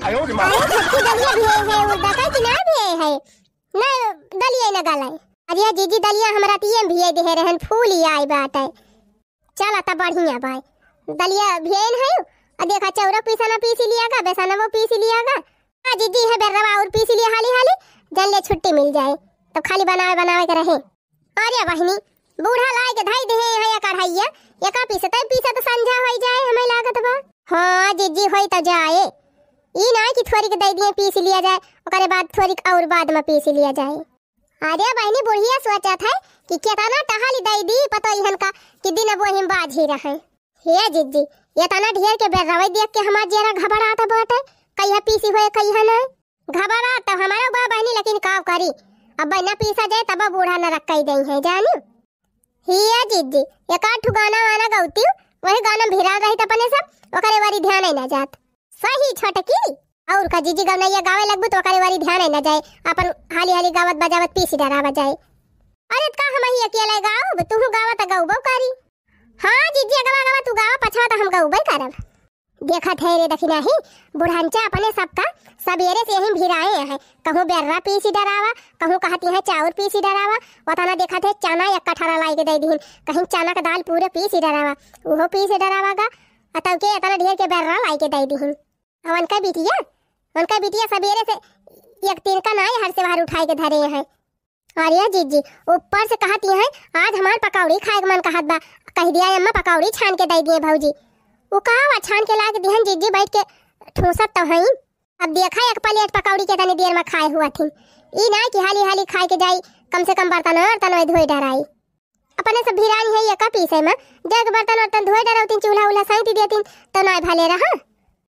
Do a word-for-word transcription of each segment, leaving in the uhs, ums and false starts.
अरे छोटकी, दलिया भिए है, उड़दा का कि ना भिए है? ना, दलिया ना गलाए। अरे जिज्जी, दलिया हमरा तिये में भिए दिहे रहन, फूल ही आई बात है। चला, तब बढ़िया बाय। दलिया भिएन है, और देखा, चौरक पीसना पीस लिया गा, बेसनवो पीस लिया गा। हाँ जिज्जी, है बेर्रवा और पीस लिया हाली हाली, जन ले छुट्टी मिल जाए, तब खाली बनावे बनावे के रहे। अरे बहिनी, बूढ़ा लाए के धई दिहे हैं या कढ़ाइया, या का पीसत है, पीसत संझा होई जाए, हमें लागत बा। हाँ जिज्जी, होई तो जाए, ई ना कि थोड़ी के दे दिए पीस लिया जाए, ओकरे बाद थोड़ी के और बाद में पीस लिया जाए। अरे बहिनी, बुढ़िया सोचत है कि केतना टहली दे दी पतोहियन का कि दिन अब वही बाझी रहे। हे जिज्जी, ये तना ढेर के बेर्रवै देख के हमार जेरा घबरात बाटे, कहिया पीसी होए, कहिया ना। घबरात तो हमारो बा बहिनी, लेकिन का करी, अब ना पीसा जाए तब बूढ़ा न रख दे है, जानी। हिया जिज्जी, एक आध ठो गाना वाना गौती, वही गाना में भिराल रही त अपने सब, ओकरे बारी ध्यान ही ना जात। सही छोटकी, और का जिज्जी, गौनैया गावे लगबू तो ओकरे बारी ध्यान ही ना जाए, अपन हाली हाली गावत बजावत पीसी डरावा जाए। अरे त का हम ही अकेले गाओ, तुहू गावा त गौबो करी। हाँ जिज्जी, अगवा अगवा तू गावा, पछवा त हम गौबे करब। देखत है रे दखिनाही, बुढ़ंचा अपने सबका सबेरे से यहीं भिराए हैं। कहूँ बेर्रा पीसी डरावा, कहूँ कहती हैं चाउर पीसी डरावा। वतना देखत है चना एक कठरा लाई के दे दिहिन, कहीं चना का दाल पूरे पीसी डरावा, उहो पीसी डरावा गा। अतव के इतना ढेर के बेर्रा लाई के दे दिहिन। अब उनका बिटिया, उनका बिटिया सबेरे से एक तिनका नाई हर से बाहर उठाए के धरे हैं। अरे जिज्जी, ऊपर से कहती हैं, "आज हमार पकौड़ी खाए के मन कहत बा, कह दिया अम्मा पकौड़ी छान के दे दिए भौजी।" उ का बा, छान के ला के दिहन जिज्जी, बैठ के ठूसत तो हईन। अब देखा एक प्लेट पकौड़ी के तनी देर में खाए हुआ थी। ई ना कि हाली हाली खाए के जाई, कम से कम बर्तन वर्तन वही धोए डराई। अपने सब भिरानी है ये का पीसे में, जग बर्तन वर्तन धोए डरौतीन, चूल्हा उल्हा साइती देतीन, तो नाय भले रहा।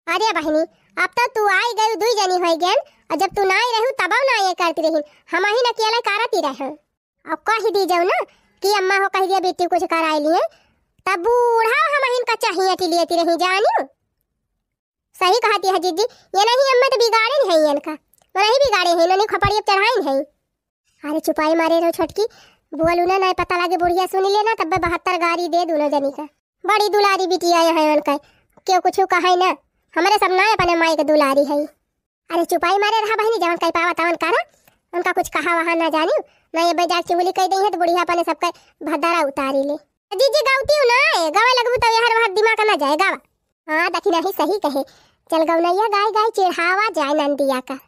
अरे बहिनी, अब तो तू आई गई, दुई जनी होई गेन, और जब तू नाय रहू तब ना ये करती रही, हम ही न अकेले करती रहे। अब कह दी जाऊ ना कि अम्मा हो कह दिया बेटी कुछ कराई लिए, तब बूढ़ा हम ही का चाहिए टी लेती रही जानी। सही कहती है जिज्जी, ये नहीं अम्मा तो बिगाड़े नहीं है इनका, वो नहीं बिगाड़े हैं, इन्होंने खपड़िया चढ़ाई नहीं। अरे चुपाई मारे रहो छोटकी, बोलू ना, नहीं पता लागे बुढ़िया सुन लेना, तब बहत्तर गारी दे दोनों जनी का। बड़ी दुलारी बिटिया है उनका, क्यों कुछ कहे ना, हमारे सब ना अपने माई के दुलारी है। अरे चुपाई मारे रहा बहिनी, जवन कह पावा तवन करा, उनका कुछ कहा वहा ना जानी, ना ये बैजाक चुगली कह दी है तो बुढ़िया अपने सबका भद्दारा उतारी ले। जिज्जी गौती ना है, गावे लगबू तो यार वहाँ दिमाग ना जाए गावा। हाँ दखिनाही सही कहे, चल गौनैया गाय गाय चिढ़ावा जाए नंदिया का।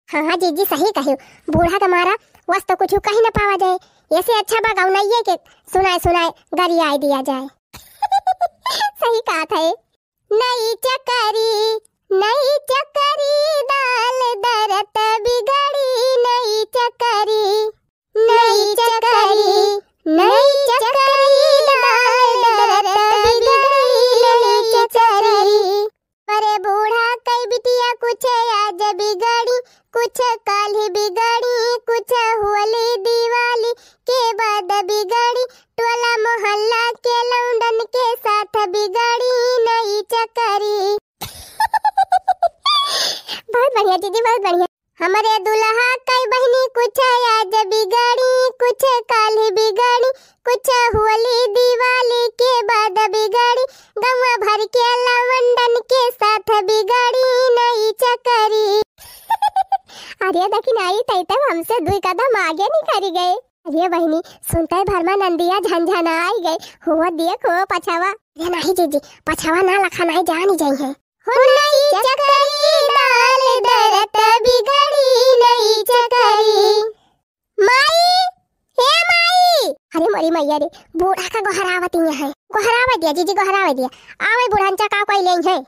हाँ, हाँ, जिज्जी सही कहे, बूढ़ा के मारा वस तो कुछ कही न पावा जाए, ऐसे अच्छा बा गौनैया के सुनाए सुनाए गरियाए दिया जाए। सही कहत है। नई चकरी, नई चकरी, दाल दरत बिगड़ी, नई चकरी, नई चकरी, नई चकरी, दाल दरत बिगड़ी, नई चकरी। अरे बूढ़ा कई बिटिया कुछ आज बिगड़ी, कुछ काल्हि बिगड़ी, कुछ होली दिवाली के बाद बिगड़ी, टोला मोहल्ला के लौंडन के साथ बिगड़ी नई चकरी। बहुत बढ़िया जिज्जी, बहुत बढ़िया। हमरे दुल्हा कई बहिनी कुछ आज बिगड़ी, कुछ काल्हि बिगड़ी, कुछ होली दिवाली के बाद बिगड़ी, गौवा भर के लवंडन के साथ बिगड़ी नई चकरी। अरे दखिनाही, तई तब हमसे दुई कदम आगे निकरी गए। अरे बहिनी, सुनते भर मा नंदिया झनझनाई गए। हो देख हो पछवा। अरे नाही जिज्जी, पछवा ना लखा नाही जानी जाई है। हो नई चकरी दाल दरत बिगड़ी नई चकरी। माई, हे माई। अरे मोरी मैया रे, बूढ़ा का गोहरावत ही है। गोहरावे दिया जिज्जी, गोहरावे दिया। आवे बूढ़ा अंचा का कोई ले है।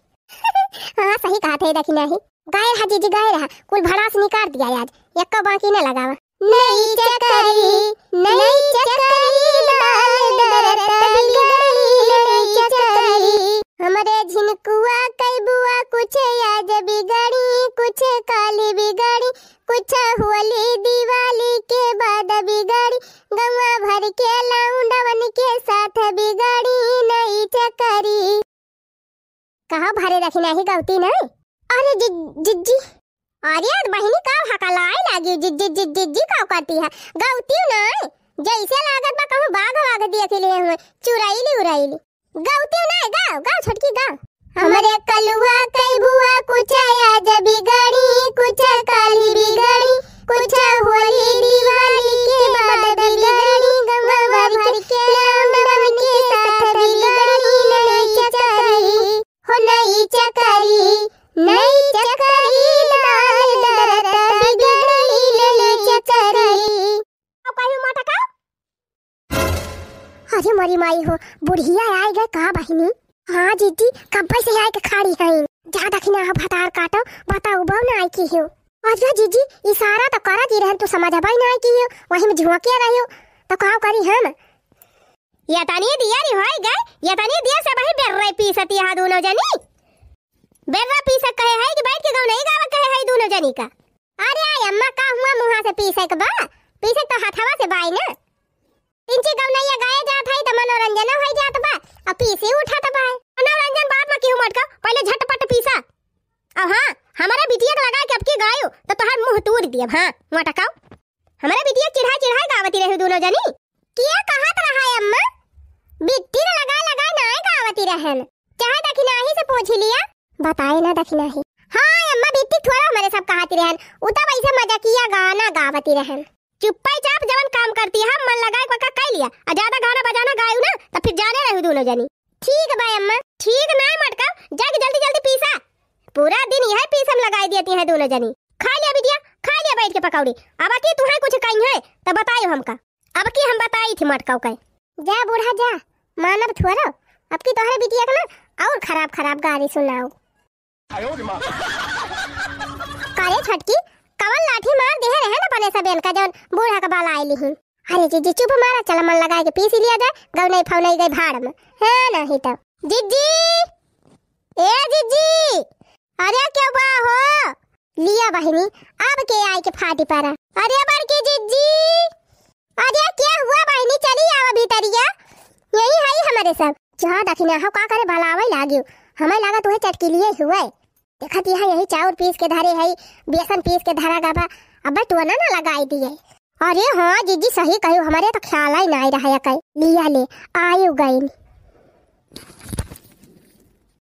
हाँ सही कहत है दखिनाही। गाय रहा जिज्जी, गाय रहा। कुल भड़ास निकाल दिया आज। एक बाकी न लगावा। नई चकरी, नई चकरी, दाल दरत बिगड़ी, नई चकरी। हमरे झिनकुआ कई बुआ कुछ आज बिगड़ी, कुछ काल्हि बिगड़ी, कुछ होली दिवाली के बाद बिगड़ी, गौवा भर के लौंडवन के साथ बिगड़ी नई चकरी। कहा भरे रखी नाही गौती नहीं। अरे जि-, जिज्जी। अरे यार बहिनी का हकलाए लागी, जिज्जी, जिज्जी, जिज्जी का करती है? गौती नहीं, जैसे लागत बा कहूँ बाघ वाघ देख ले हुए, चुराइली उराइली। गौती नहीं, गाओ, गाओ छोटकी गाओ। हमरे कलुआ कई बुआ कुछ आज अरे माई हो, बुढ़िया आइ गए का बहिनी? हाँ जिज्जी, कब्बे से आइ के खड़ी हइन। जा दखिनहा भतार काटो, बताउबो नाहीं किहो। अच्छा जिज्जी, इशारा तो करत ही रहन, तू समझबे नाहीं किहो, वही में झोंके रहियो, तो का करी हम? ये तनी दिया री होई गए, ये तनी दिया से वही बेर्रे पीसती है दूनो जनी। बेर्रा पीसक कहे है कि बैठ के गवनई गावक कहे है दूनो जनी का? अरे आई अम्मा, का हुआ मुँहा से पीसक बा? पीसक तो हथवा से बाई ना। तिनची गवनैया गाए जात है तो मनोरंजन होइ जात बा, और पीसी उठत बा। मनोरंजन बाद में किहू मटका, पहिले झटपट पीसा। और हाँ, हमरे बिटिया के लगाए के अब की गायो तो तोहार मुँह तूर दियब, हाँ, मटकाओ। हमरे बिटिया चिढ़ाई चिढ़ाई गावती रही दूनो जनी। किया कहत रहा है अम्मा? बिट्टी के लगाए लगाए नाय गावती रहन। चाहे दखिनाही से पूछ लिया। बताए ना दखिनाही। हाँ अम्मा, बिट्टी थोड़ा हमरे सब कहती रहन। उ तब ऐसे मजाकिया गाना गावती रहन। चुप्पे चाप जवन काम करती है, मन लगाए के कर लिया। आ ज्यादा गाना बजाना गायू ना, तो फिर जाने रहू दूनो जनी। ठीक बा अम्मा। ठीक नाय मटका, जाके जल्दी जल्दी पीसा। पूरा दिन यह पीसम लगाई देती है दूनो जनी। खा लिया बिटिया, खा लिया बैठ के पकौड़ी। अब की तुहे कुछ कही है तो बताइयो हमका। अब की हम बताई थी मटकाऊ के। जा बूढ़ा जा, मानब थोरो। अब की तोहरे बिटिया के ना और खराब खराब गारी सुनाओ। कारे छोटकी, कवन लाठी मार दिहे रहे ना अपने सब इनका जौन बूढ़ा के बलाए लिहिन। अरे जिज्जी चुप मारा, चला मन लगाए के पीस लिया जाए, गौनई फौनई गई भाड़ में। है नहीं तो। जिज्जी, ए जिज्जी, अरे क्यों बा हो? लिया बहिनी, अब के आए के फाटी परा। अरे बड़की जिज्जी, अरे क्या हुआ बहिनी, चली आवा भीतरिया, यही है हमारे सब। जा दखिनहा का करे भलावे लागियो, हमें लगा तुहे चटकीलिए हुए। देखत यहाँ यही चाउर पीस के धरे है, बेसन पीस के धरा गबा, अब टोना ना लगाई दिए। अरे हाँ जिज्जी सही कहियो, हमारे तो ख्याल ही ना रहा है कई। लिया ले, आयु गई।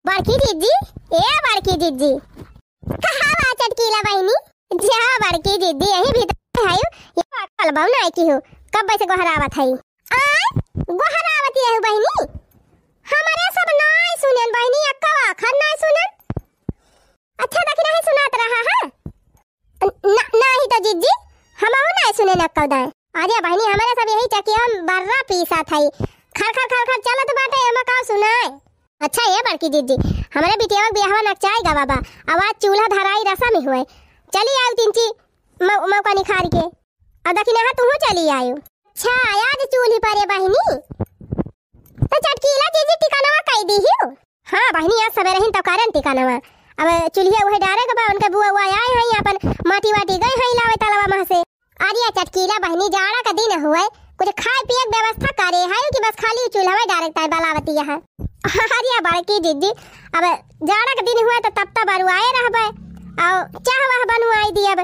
बड़की जिज्जी, ए बड़की जिज्जी। कहाँ बा चटकीला बहिनी? जा बड़की जिज्जी, यही भीतर है। ये पागल बहू नाय की हो, कब से गोहरावत है? आय, गोहरावत रहू बहिनी। हमारे सब नाय सुनन बहिनी, अक्का आखर नाय सुनन। अच्छा दखिनहा सुनात रहा है। न-, ना, नाही तो जिज्जी, हमहू नाय सुने न कौदाय। अरे बहिनी, हमरे सब यही चकिया में बर्रा पीसा थाई। खर, खर, खर, खर चलत बाटे, एमा का सुनाय? अच्छा, ए बड़की जिज्जी, हमरे बिटिया के बियाहवा नकचाई गवा बा। अब आज चूल्हा धराई रसम ही हुए। चली आउ तिनची मौ-, मौका निखार के। अब दखिनहा तुहू चली आयु। अच्छा, आज चूल्ही पर ए बहिनी। तो चटकीला जिज्जी टिकनवा कई दीहियो। हाँ बहिनी, आज सबेरे ही तो करन टिकनवा। अब चुल्हिया उहे डारे के बा, उनके बुआ उआ आए हैं, अपन माटी वाटी गए हैं लावे तलवा मह से। अरे चटकीला बहिनी, जाड़ा का दिन हुए, कुछ खाए पिए के व्यवस्था करे है कि बस खाली चूल्हा में डारे के ताई बलावती है। अरे बड़की जिज्जी, अब जाड़ा का दिन हुए तो तब तब बरुआए रहबे, और चाह वाह बनवाई दियब।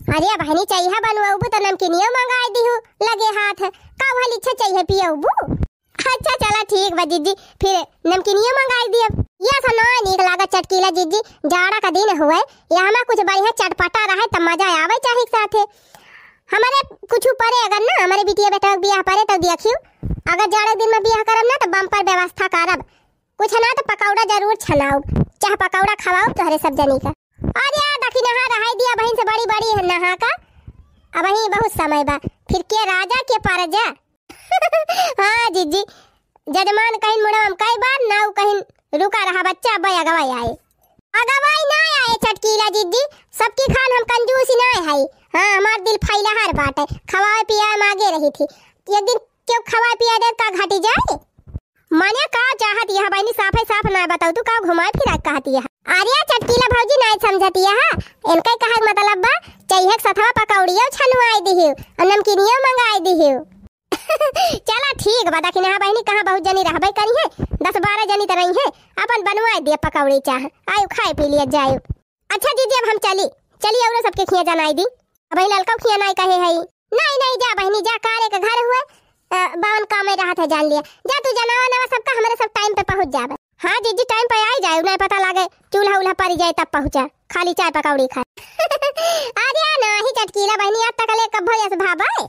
अरे बहिनी, चाहिए बनवाबू तो नमकीनियो मंगाई दिहू लगे हाथ, का वह लिच्छा चाहिए पियबू? अच्छा चला ठीक बा जिज्जी, फिर नमकीनियो मंगाई दियब। ये सब ना नीक लागत चटकीला जिज्जी, जाड़ा का दिन हुए, यहाँ में कुछ बढ़िया चटपटा रहे तब मजा आवे चाही के साथे। हमारे कुछ परे अगर ना, हमारे बिटिया बेटा के बियाह परे तब देखियो, अगर जाड़ा के दिन में बियाह करब ना तो बम्पर व्यवस्था करब, कुछ ना तो पकौड़ा जरूर छनाउब, चाहे पकौड़ा खवाउब तोहरे सब जनी का। अरे यार दखिनहा रहाई दिया बहिन से बड़ी बड़ी है नहा का, अब ही बहुत समय बा, फिर के राजा के परजा। हाँ जिज्जी, जजमान कहिन मुड़वा में कई बार, नाऊ कहिन रुका रहा बच्चा, अब अगवाई आए। अगवाई ना आए चटकीला जिज्जी, सबकी खान हम कंजूस ना है। हाँ, हमार दिल फैलहर बाटे, खवाए पियाए में आगे रही थी। एक दिन क्यों खवाए पियाए दे का घटी जाए? माने का चाहत यह बहिनी, साफे साफ ना बताऊ, तू का घुमाए फिराए कहत यह? अरे चटकीला भौजी ना समझत यह, इनका कहे के मतलब बा, चाहिए के सथवा पकौड़ियो छनवाए दिहियो और नमकीनियो मंगाए दिहियो। चला ठीक बा, दखिनहा बहिनी कहाँ बहुत जनी रहबे करी है, दस बारह जनी त रही है, अपन बनवाए दिया पकौड़ी चाह, आयु खाए पी लिया जायु। अच्छा दीदी अब हम चली, चली औरो सबके खिया जनाई दी, अब ललका खिया नाई कहे है। नहीं नहीं जा बहिनी जा, कारे के घर हुए, अ, बावन काम में रहत है जान लिया, जा तू जनावा नवा सबका हमरे सब टाइम पे पहुँच जाबे। हाँ जीजी टाइम पे आई जाए, नहीं पता लागे चूल्हा उल्हा परी जाए तब पहुँचा, खाली चाय पकौड़ी खाए। अरे ना ही चटकीला बहिनी आज तक ले कब्बो यस भाबे।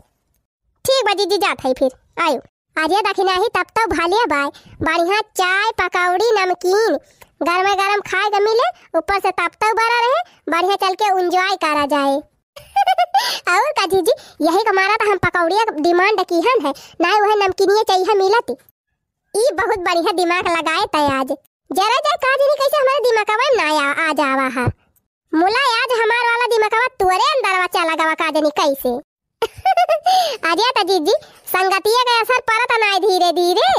ठीक बा जीजी, जात है फिर, आयो। अरे दखिनहा ही तब तो भले बाय, बढ़िया चाय, पकौड़ी, नमकीन, गरमे गरम खाए के मिले, ऊपर से तब तो बड़ा रहे, बढ़िया चल के एंजॉय करा जाए। और का जीजी, यही का मारा त हम पकौड़िया क demand किहन है, नाहीं उहै नमकीनिये चाहिए मिलत। ई बहुत बढ़िया दिमाग लगाए तै आज। जरा जाए का जनी कैसे हमारे दिमागवा में ना आ, आ जावा है। मुला आज हमार वाला दिमागवा तोरे अंदरवा चला गवा का जनी कैसे। अरे त जीजी, संगतिये के असर परत नाय धीरे धीरे।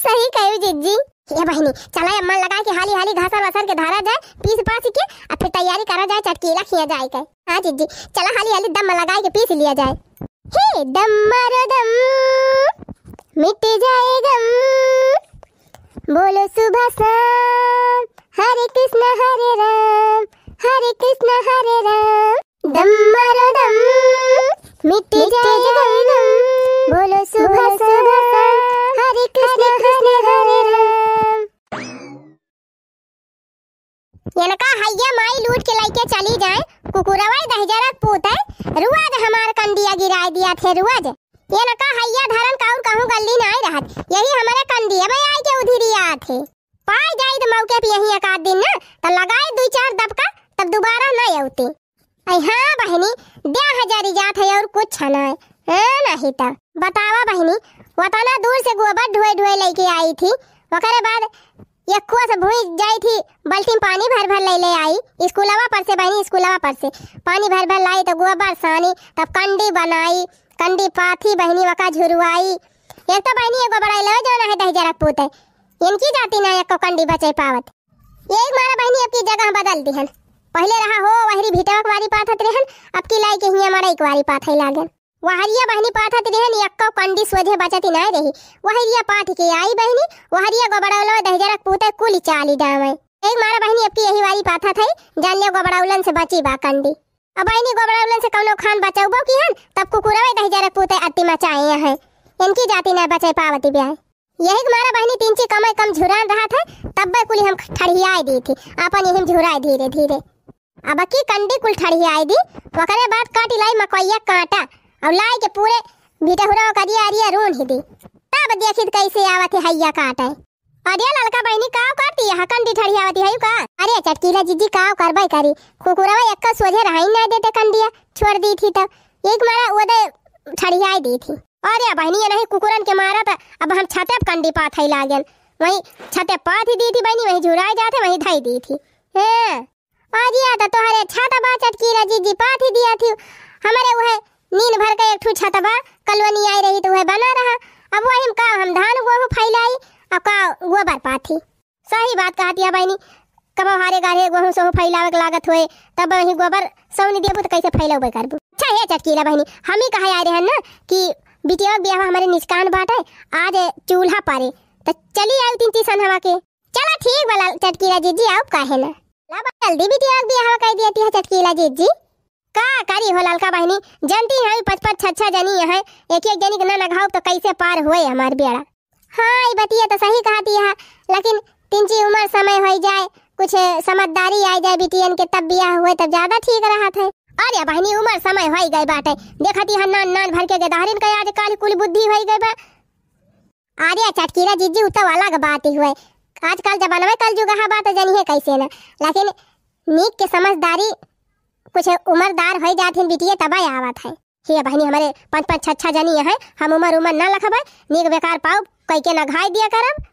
सही कहू जीजी। ए बहिनी, चला अम्मा लगाए के हाली हाली घासर वासर के धरा जाए, पीस पास के, आ फिर तैयारी करा जाए चटकीला खिया जाए के। हाँ जीजी, चला हाली हाली दम लगाए के पीस लिया जाए। हे दम मारो दम, मिट जाए गम, बोलो सुबह शाम, हरे कृष्ण हरे राम, हरे कृष्ण हरे राम। दम मारो दम, मिट जाए गम, बोलो सुबह शाम, हरे कृष्ण हरे राम। इनका हैया माई लूट के लइके चली जाए, कुकुरवा दहिजरक पूत है, रुआज हमार कंडिया गिराए दिया थे रुआज। इनका हैया धरन का और कहूँ गल्ली नाय रहत, यही हमरे कंडिया में आए के उधिरी आत है। पाई जाई त मौके पे यही एक आध दिन ना, त लगाए दुई चार दबका, तब दोबारा ना अउती। अई हाँ बहिनी, देह जरी जात है और कुछ ना है, हाँ, नहीं त बतावा बहिनी, वतना दूर से गोबर ढोए ढोए लइके आई थी, ओकरे बाद यक्को से भूई जाई थी, बाल्टी में पानी भर भर ले ले आई, स्कूलवा पर से बहिनी, स्कूलवा पर से पानी भर भर लाई त गोबर सानी, तब कंडी बनाई, कंडी पाथी बहिनी, वका झुरवाई। एक तो बहिनी एगो बड़ाई लवे जौन है दहिजरक पूत है, इनकी जाति ना एको कंडी बचे पावत। यही मारा बहिनी अब की जगह बदल दिहन। पहिले रहा हो वहरी भिटवा के वारी पाथत रहन, अब की लाई के हियाँ मड़ई के वारी पाथै लागन। वहरिया बहिनी पाथत रहन, यक्को कंडी सोझे बचत ही नाय रही। वहरिया पाथ के आई बहिनी, वहरिया गोबड़ौलो दहिजरक पूते कुल चाली डावे। एक मारा बहिनी अब की यही वारी पाथत है, जान लियो गोबड़ौलन से बची बा कंडी। अब बहिनी गोबड़ौलन से कौनो खान बचौबो किहन, तब कुकुरवे दहिजरक पूते अति मचाए हैं। इनकी जाति ना बचे पावती ब्याय। यही के मारा बहिनी तिनची कमई कम झुरान रहत है, तब्बे कुली हम ठड़ियाए दी थी, आपन यही में झुराए धीरे धीरे। अब की कंडी कुल ठड़ियाए दी, ओकरे बाद काटी लाई मकइया काटा, और लाई के पूरे भिटहुरा करिया अरिया रूंध ही दी। तब देखित कैसे आवत है हैया काटे। अरे ललका बहिनी, का करती है, कंडी ठड़ियावती है का? अरे चटकीला जीजी, का करबै करी, कुकुरवा एक्का सोझे रहाई ना देते कंडिया, छोड़ दी थी तब। यही के मारा ओदे ठड़ियाए दी थी। अरे बहिनी, ये नहीं कुकुरन के मारा त अब हम छते पे कंडी पाथै लागन। वहीं छते पाथी दी थी बहिनी, वहीं झुराए जाते, वहीं धई दी थी। हैं? अरे या त तोहरे छत बा चटकीला जीजी, पाथी दिया थी। हमरे उहे नीन भर के एक ठू छत बा, कलवनी आई रही त उहे बना रहा। अब वही में का हम धान गोहूँ फैलाई, अब का गोबर पाथी। सही बात कहती है बहिनी, कबो हारे गारे गोहूँ सोहूँ फैलावे के लागत होए, तब वही गोबर सौनी देबू त कैसे फैलौबे करबू। अच्छा हे चटकीला बहिनी, हम ही कहे आए रहन ना कि बिटिया के बियाह हमरे निचकान बाटे, आज चूल्हा पारे, त चली आऊ तीन तीस हवा के। चला ठीक बा लाल चटकीला जीजी, आऊ काहे ना। ला बा जल्दी बिटिया के बियाह कह दिया थी चटकीला जीजी। का करी हो ललका बहिनी, जनती है पाँच पाँच छह छह जनी है, एक एक जनी के ना नघाऊ त कैसे पार होए हमार बेड़ा। हाँ, ई बतिया त सही कहती है, लेकिन तिनची उमर समय होई जाए, कुछ समझदारी आई जाए बिटियन के, तब बियाह हुए तब ज्यादा ठीक रहत है। अरे बहिनी, उमर समय होई गए बाटे, देखती है नान नान भर के गेदहरिन के आजकल कुल बुद्धि होई गए बा। अरे चटकीला जीजी, उ तो अलग बात ही हुए, आजकल जमाना में कल जुग है बात जनिए कैसे ना, लेकिन नीक के समझदारी कुछ उमरदार होई जात हिन बिटिये तबे आवत है। हे बहिनी, हमरे पाँच पाँच छह छह जनी है, हम उमर उमर ना लखबै, नीक बेकार पाउब कई के नघाई दिया करब।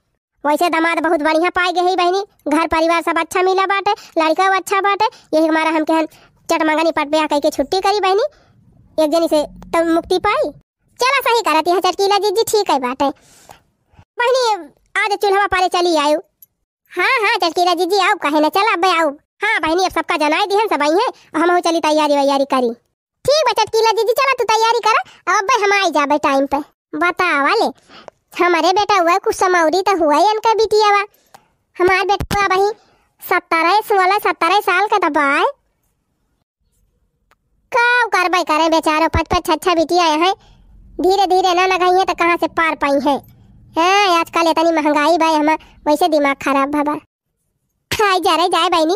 वैसे दामाद बहुत बढ़िया पाए गए ही बहिनी, घर परिवार सब अच्छा मिला बाटे, लड़का अच्छा बाटे, यही हमारा हम कहन चटमंगनी पट ब्याह कई के छुट्टी करी बहिनी, एक जनी से तब मुक्ति पाई। चला सही करत यह चटकीला जीजी, ठीक है बाटे। बहिनी, आज चूल्हा पारे चली आयु। हाँ हाँ चटकीला जीजी, आउब काहे ना, चला अब्बे आउब। हाँ बहिनी, अब सबका जनाई दिहन, सब आई हैं, हमहू चली तैयारी वैयारी करी। ठीक बा चटकीला जीजी, चला तू तैयारी करा, अब अब्बे हम आई जाबे टाइम पे। बतावा ले, हमरे बेटउआ कुछ समौरी त हुआ इनका बिटियावा। हमार बेटउआ बही सत्रह, सोलह सत्रह साल का त बाय। का करबै करे बेचारो, पाँच पाँच छह छह बिटिया हैं, धीरे धीरे ना नघाई है त कहाँ से पार पाई है। हाँ, आजकल इतनी महंगाई बा, हम वैसे दिमाग खराब भबा। आई जा रे जाए बहिनी,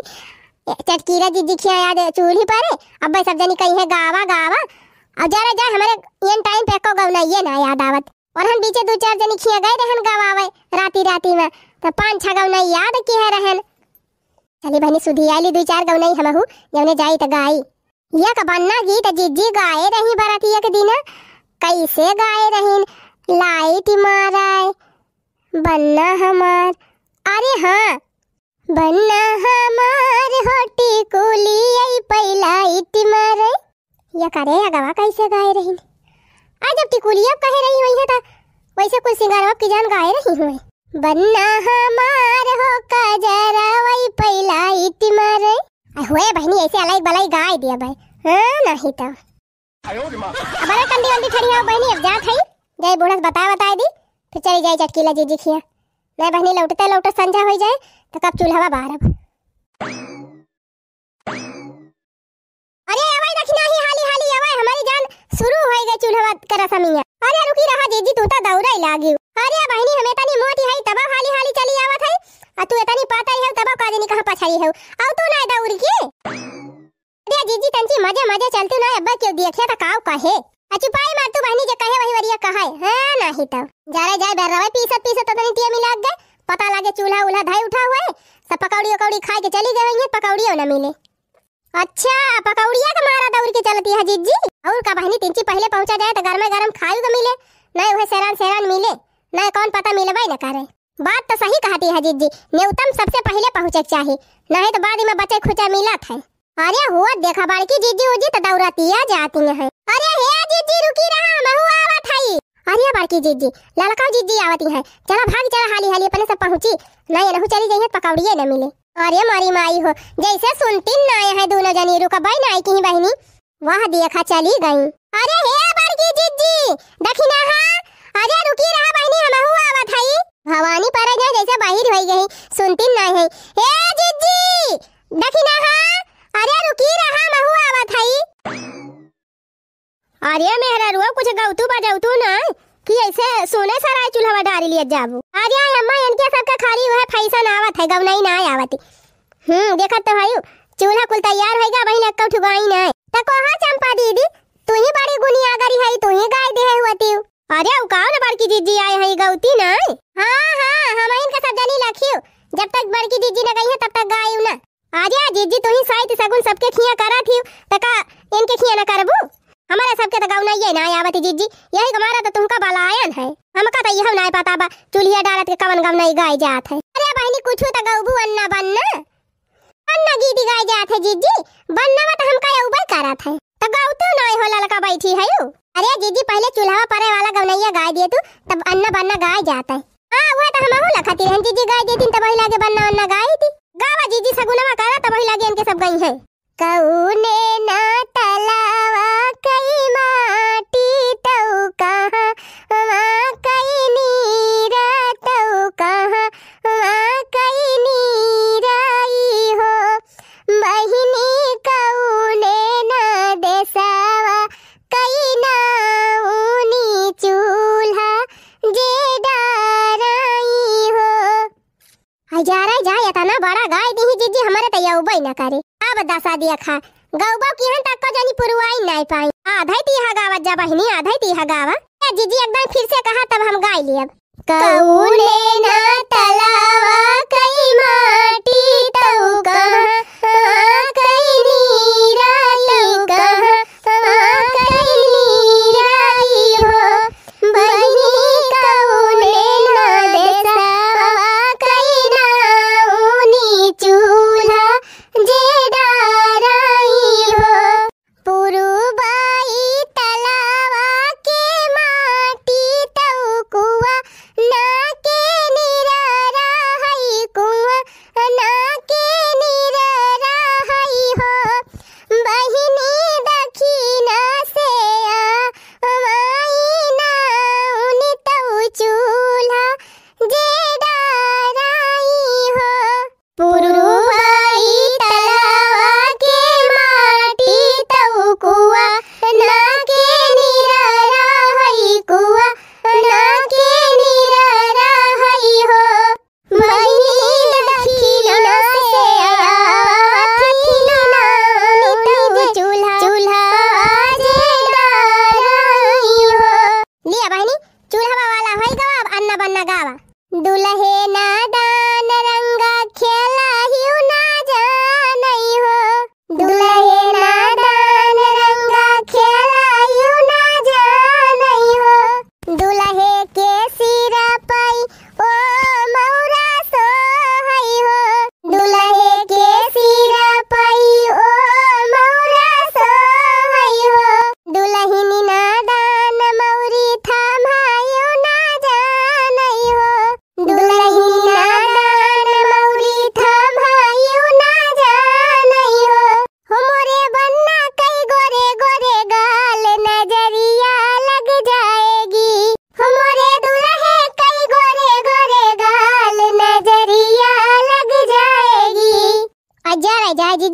ए, चटकीला जीजी खिया आज चूल्ही पर है, अब सब जनी कही है गावा गावा, और जा रे जाए हमरे एन टाइम पे एको गौना ये ना याद आवत। और हम बीचे दो चार जनी खिया गए रहन गवावे राती राती में, तो पाँच छह गौना याद किहे रहन। चली बहिनी, सुधियाली दुइ चार गौनई हमहू, जौने जाई त गाई। एक बन्ना गीत जिज्जी गाए रही बरतिया के दिन। कैसे गाए रहीन? लाइट मारे बन्ना हमार, अरे हाँ, बन्ना हमार हो टिकुली, आई पै लाइट मारे। ये करे अगवा कैसे गाए रहीन? आ जब टिकुलिया कहे रही हुई है त वैसे कुल सिंगारवा की जान गाए रही हुई। बन्ना हमार हो कजरा, वही पै लाइट मारे। आ होए बहिनी, ऐसे अलग बलाई गाए दिया भाई। हाँ, नहीं तो। अब अरे कंडी वंडी ठड़ी हो बहिनी, अब जात है। जाए बूढ़ा से बताए बताए दी, फिर चली जाए चटकीला जिज्जी खिया। नहीं बहिनी, लौटते लौटते संझा हो जाए तो कब चूल्हा बारब। अरे अवै दखिनहा, हाली हाली अवै, हमरी जान शुरू होइ गै चूल्हा के रसमिया। अरे रुकी रहा जिज्जी, तू त दौड़ै लागी। अरे बहिनी, हम एतनी मोटी है तब हाली हाली चली आवत है, आ तू एतनी पातर है तब का जानी कहाँ पछड़ी है। आउ तू ना दौड़ के। अरे जिज्जी तंची मजे मजे चलती ना, अब्बा क्यों देखे त काउ कहे। आ चुपाई मार तू बहिनी, जे कहे वही वरिया कहे। हाँ नाही तो। जा रे जाए बेर्रवै पीसत पीसत तनी टिया मिला गए। पता लागे चूल्हा उल्हा धाई उठा हुए। सब पकौड़ी उकौड़ी खाए के चली गए होंगे, पकौड़ियों ना मिले। अच्छा, पकौड़िया के मारा दौड़ के चलती है जिज्जी। और का बहिनी, तिंची पहिले पहुँचा जाए त गरमे गरम खायु के मिले, नहीं वह सेरान सेरान मिले, नहीं कौन पता मिलबै न करे। बात त सही कहती है जिज्जी, न्यूतम सबसे पहिले पहुँचे के चाही, नहीं त बाद में बचे खुचा मिलत है। अरे हुआ देखा बड़की जिज्जी उजी त दौड़तिया जाती है। अरे हे जिज्जी रुकी रहा, महू आवत हई। अरे बड़की जिज्जी, ललका जिज्जी आवती है, चला भाग चला हाली हाली अपने सब पहुँची, नहीं एनहू चली जाइए पकौड़िए न मिले। अरे मोरी माई हो, जैसे सुनती नाय है दोनों जनी, रुकबै नाय की बहिनी। वाह देखा चली गई। अरे हे बड़की जिज्जी, दखिनहा, अरे रुकी रहा बहिनी, हमहू आवत हई। भवानी पर जाए जैसे बाहिर होइ गई, सुनती नाय है। हे जिज्जी, दखिनहा, अरे रुकी रहा, महू आवत हई। अरे मेहरारुआ, कुछ गौतू बजौतू ना कि ऐसे सोने सराय चूल्हा डारी लिया जाबू। अरे अम्मा, इनके सबके खाली वह फैशन आवत है, गौनई ना आवत। हम्म, देखत तो हयू, चूल्हा कुल तैयार होइगा, बहिन एक्कौ ठुगाई ना। त कोहा चंपा दीदी, तू ही बड़ी गुनियागरी है, तू ही गाय दे हुआ तीऊ। अरे उ काउ न बड़की जिज्जी आए है गौती ना। हाँ हाँ, हम इनके सब जनी लखियो, जब तक बड़की जिज्जी न गई है तब तक गायू ना। अरे जिज्जी, तुही साइत सगुन सबके खिया करत हिउ, त का इनके खिया न करबू? हमरे सबके त गौनइये नाय आवत जिज्जी, यही के मारा त तुहका बलायन है। हमका त इहउ नाय पता बा, चुल्हिया डारत के कवन गौनई गाय जात है। अरे बहिनी, कुछु त गौबू अन्ना बन्ना, अन्ना गीत गाय जात है जिज्जी, बन्नवा त हमका अउबे करत है। त गौतू नाय हो ललका बैठी है उ। अरे जिज्जी, पहिले चुल्हवा परे वाला गौनइया गाय दिए तू, तब अन्ना बन्ना गाय जात है। हाँ, वह त हमहू लखती रहन, जिज्जी गाय देतीन तब वही लागे बन्ना वन्ना गाई थी। गावा जिज्जी सगुनवा करा तब वही लागे इनके सब गई है। कउने ना तलावा कई माटी तऊ कहाँ वा कई नीरा तऊ कहाँ वा कई नीराई हो। बहिनी कउने ना देसावा कई ना ऊनी चूल्हा जे डाराई हो। हजारा जा, एतना बड़ा गाय दीही जिज्जी, हमरे त अउबे न करे। अब दसा दिया खा, गौबा किहन तक को जनी पुरवाई नाय पाई। आधे तीहा गावत जा बहिनी, आधे तीहा गावा। ए जिज्जी, एक दाई फिर से कहा, तब हम गाय लेब। कउने ना तलावा कई माटी तऊ कहाँ, कई नीरा तऊ कहाँ, कई नीराई हो। बहिनी कउने ना देसवा कई ना ऊनी चूल्हा जे डाराई हो। पुरुबाई तलावा के माटी तऊ कुआ ना के निरारा हई।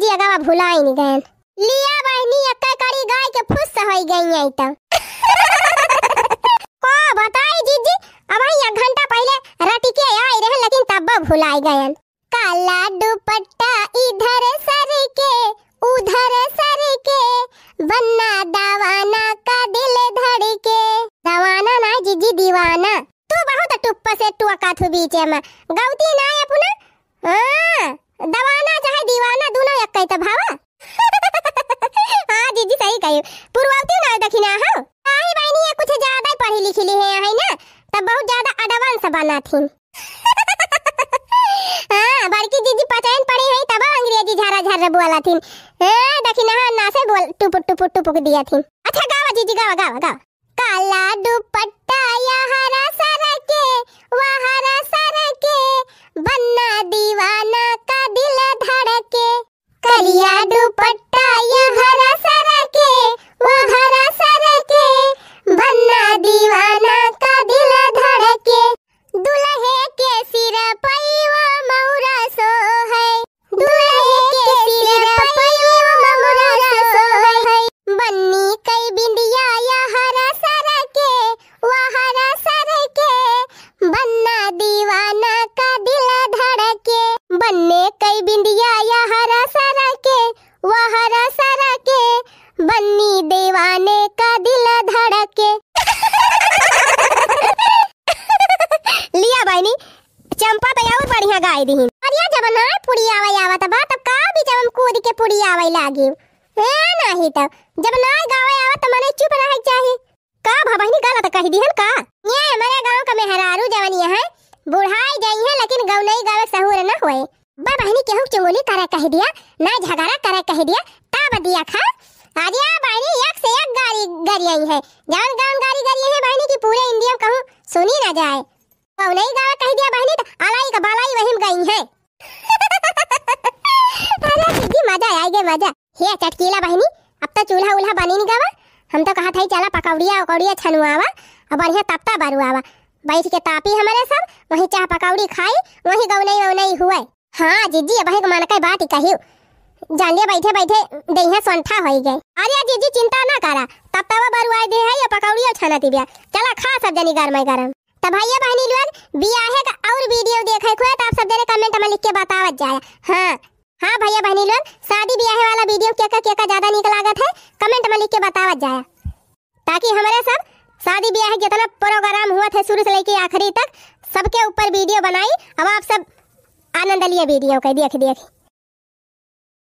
जगह भुलाइन गयन। लिया बहिनी, एक्कै कड़ी गाय के फुस होइ गई है तो। का बताई जीजी, अबहीं एक घंटा पहिले रटि के आइ रहे, लेकिन तब्बो भुलाइ गयन। काला दुपट्टा इधर सरके, उधर सरके, बन्ना दीवाना का दिल धड़के। दीवाना नाहीं जीजी, दीवाना। तू बहुत टुप्प से टुअकाथू बीचे मा। गउती नाहीं अपना? हाँ, दीवाना चाहे दीवाना, दुनो एक्कै तो भावा। हाँ जीजी, सही कही। पुरवउती नाहीं दखिना हो। काहे बहिनी, ये कुछ ज्यादा ही पढ़ी लिखी ली है, है ना? तब बहुत ज्यादा advance बना थी। हाँ, बड़की जीजी पचाइन पढ़ी है, तब अंग्रेजी झरा झर बोला थी। हाँ, दखिना हाँ, ना से बोल, टुपुक, टुपुक, टुपुक दिया थी। अच्छा, गावा जीजी, गावा, गावा, गावा। काला दुपट्टा यहरा सरके, वहरा सरके, बन्ना दीवाना का दिल धड़के। करिया दुपट्टा यहरा सरके, वहरा सरके, बन्ना दीवाना का दिल धड़के। दुलहे के सिर पइवा मउरा सोहै, दुलहे के सिर पइवा मउरा सोहै। बन्नी कइ बिंदिया यहरा सरके, वहरा सरके, बन्ना दीवाना का दिल धड़के। बन्ने कइ बिंदिया यहरा सरके, वहरा सरके, बन्नी दीवाने का दिल धड़के। लिया बहिनी, चंपा तो और बढ़िया गाय दिहिन। अरे जब नाहीं पुड़ियावै आवत बा, तब का बीच में कूद के पुड़ियावै लागी? ए, नाहीं तो, जब नाहीं गावै आवत, तो मने चुप रहै चाही। का भा बहिनी, गलत कहि दिहन का? ये हमरे गाँव का मेहरारू जवनिया है, बुढ़ाइ गई है, लेकिन गउनई गावै सहूर न होए। बा बहिनी, केहू चुंगली करै कहि दिया, ना झगड़ा करै कहि दिया, तब दिया खा। अरे बहिनी, एक से एक गारी गरियाई है, जवन गाउन गारी गरियाई है बहिनी कि पूरे इंडिया में कहूँ सुनी ना जाए। गउनई गावै कहि दिया बहिनी, त अलाई का बालाई वही में गई है। अरे दीदी, मजा आइ गे, मजा। हे चटकीला बहिनी, अब तो चूल्हा उल्हा बनिन गवा। हम तो कहत हई, चला पकौड़िया उकौड़िया छनुआवा, और बढ़िया तपता बरुआवा। बैठ के तापी हमरे सब, वहीं चाह पकौड़ी खाई, वहीं गउनई वउनई हुए। हाँ जीजी, अबहीं के मन के बात ही कहियो। जान लिया, बैठे बैठे देहिया सोंठा होई गए। अरे जीजी, चिंता ना करा, तपतवा बरुआई दे है, ये पकौड़िया छाना तिबिया। चला खा सब जनी गरमाई गरम। त भैया बहिनी लोग, बियाहे का और video देखे के होए त आप सब जने comment में लिख के बतावत जाया। हाँ, हाँ भैया बहिनी लोग, शादी बियाहे वाला video केका केका ज्यादा नीक लागत है, comment में लिख के बतावत जाया, ताकि हमरे सब शादी बियाहे के जितना program हुआ थे शुरू से लेके आखिरी तक, सबके ऊपर video बनाई। अब आप सब आनंद लिए video के देख देख।